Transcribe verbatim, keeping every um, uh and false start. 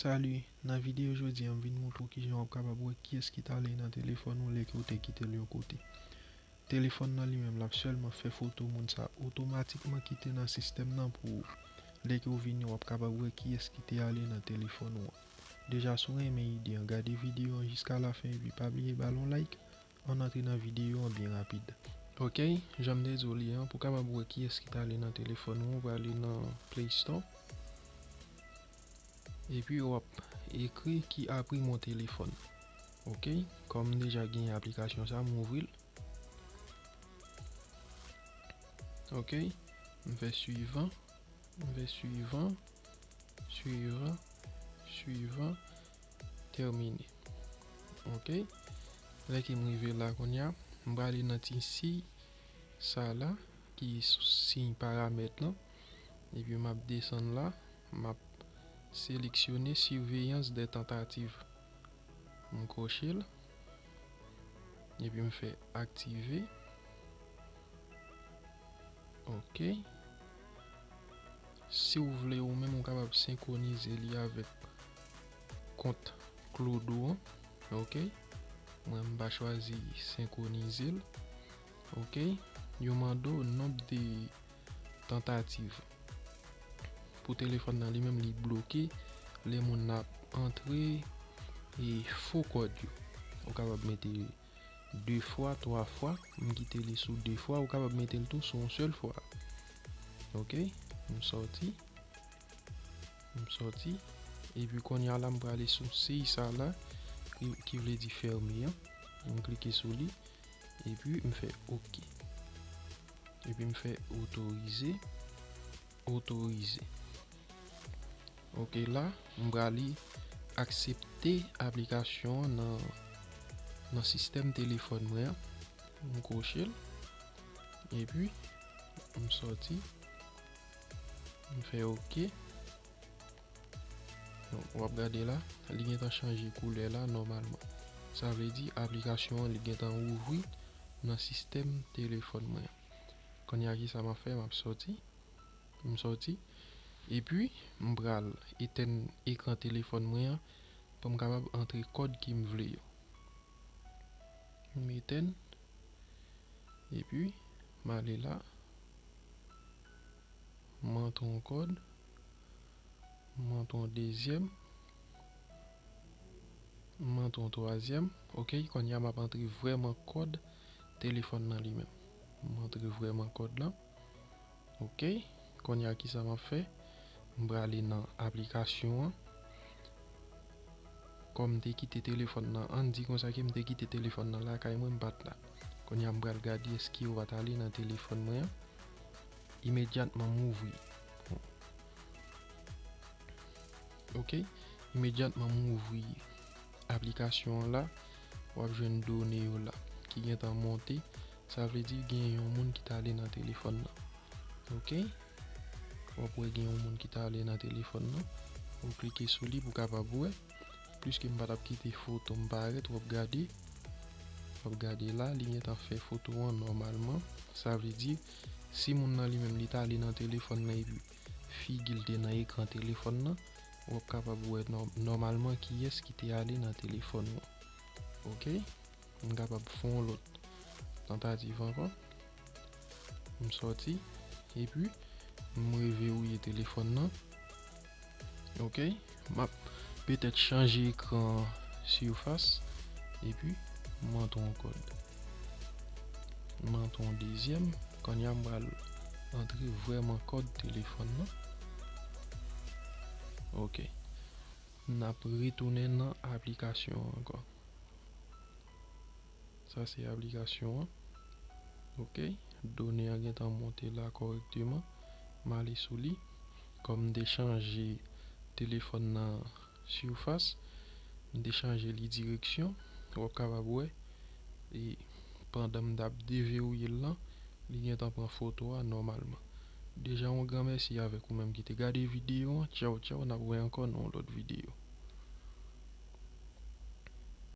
Salut, nan videyo jodi a, m vin montre w kijan w ap kapab wè kiyès ki t ale nan telefòn ou lè ke w te kite l yon kote. Telefòn nan li menm, l ap sèlman fè foto moun sa otomatikman ki te nan sistèm nan pou ou. Lè ke w vini, w ap kapab wè kiyès ki te ale nan telefòn ou an. Deja, si w renmen ide an, gade videyo an jiska lafen epi pa bliye ba l yon like. Ann antre nan videyo an byen rapid. Ok, jan m te di w li an, pou w kapab wè kiyès ki t ale nan telefòn ou, w prale nan Play Store. Epi w ap ekri qui a pris mon téléphone. Ok, kòm m deja genyen aplikasyon sa, m ouvri l. Ok, m fè suivant, m fè suivant, suivant, suivant, terminé. Ok, lè ke m rive la kounye a, m prale nan ti siy sa la ki sou siy paramèt lan. Epi m ap desann la, m ap seleksyone surveillance des tentatives. M kwoche l. Epi m fè aktive. Ok. Si w vle ou menm, ou kapab senkwonize li avèk kont Clodo an. Ok. Mwen, m pa chwazi senkwonize l. Ok. Yo mande w nonb de tantativ. Pou telefòn nan li menm, li bloke lè moun nan ap antre e fo kòd yo. Ou kapab mete de fwa, twa fwa. M kite li sou de fwa. Ou kapab mete l tou sou yon sèl fwa. Ok, m sòti. M sòti. Epi kounye a la, m prale sou siy sa la, ki, ki vle di fèmen an. M klike sou li. Epi m fè ok. Epi m fè otorize. Otorize. Ok, la, m prale aksepte aplikasyon an nan, nan sistèm telefòn mwen an. M kwoche l. Epi, m sòti. M fè ok. Donk, w ap gade la, li gentan chanje koulè la nòmalman. Sa vle di aplikasyon an li gentan ouvri nan sistèm telefòn mwen. Kounye a, kisa m ap fè? M ap sòti. M sòti. Epi, m pral etèn ekran telefòn mwen an pou m kapab antre kòd ke m vle yo. M etèn. Epi, m ale la. M antre yon kòd. M antre yon dezyèm. M antre yon twazyèm. Ok, kounye a m ap antre vrèman kòd telefòn nan li menm. M antre vrèman kòd lan. Ok, kounye a kisa m ap fè? M prale nan aplikasyon an. Kòm m te kite telefòn nan, ann di konsa ke m te kite telefòn nan lakay mwen, m pa t la. Kounye a m pral gade èske yo pa t ale nan telefòn mwen an. Imedyatman m ouvri. Ok, imedyatman m ouvri aplikasyon an la, w ap jwenn done yo la ki gentan monte. Sa vle di gen yon moun ki t ale nan telefòn nan. Ok, w ap wè gen yon moun ki t ale nan telefòn nan. Ou klike sou li pou w kapab wè. Pliske m pa t ap kite foto m parèt, w ap gade. W ap gade la, li gentan fè foto an nòmalman. Sa vle di, si moun nan li menm li t ale nan telefòn nan epi figi l te nan ekran telefòn nan, w ap kapab wè nò-, nòmalman kiyès ki te ale nan telefòn ou an. Ok? M kapab fè yon lòt tantativ ankò. M sòti, epi m reverouye telefòn nan. Ok, m ap petèt chanje ekran sifas, epi m antre yon kòd. M antre yon dezyèm, kounye a m pral antre vrèman kòd telefòn nan. Ok, n ap retounen nan aplikasyon an ankò. Sa se aplikasyon an. Ok, done an gentan monte la kòrèkteman. M ale sou li. Kòm m te chanje telefòn nan sifas, m te chanje li direksyon. W ap kapab wè, e pandan m t ap deverouye l lan, li gentan pran foto a nòmalman. Deja, yon gran mèsi avèk ou menm ki te gade videyo an. Tchaw, tchaw, n ap wè ankò nan yon lòt videyo.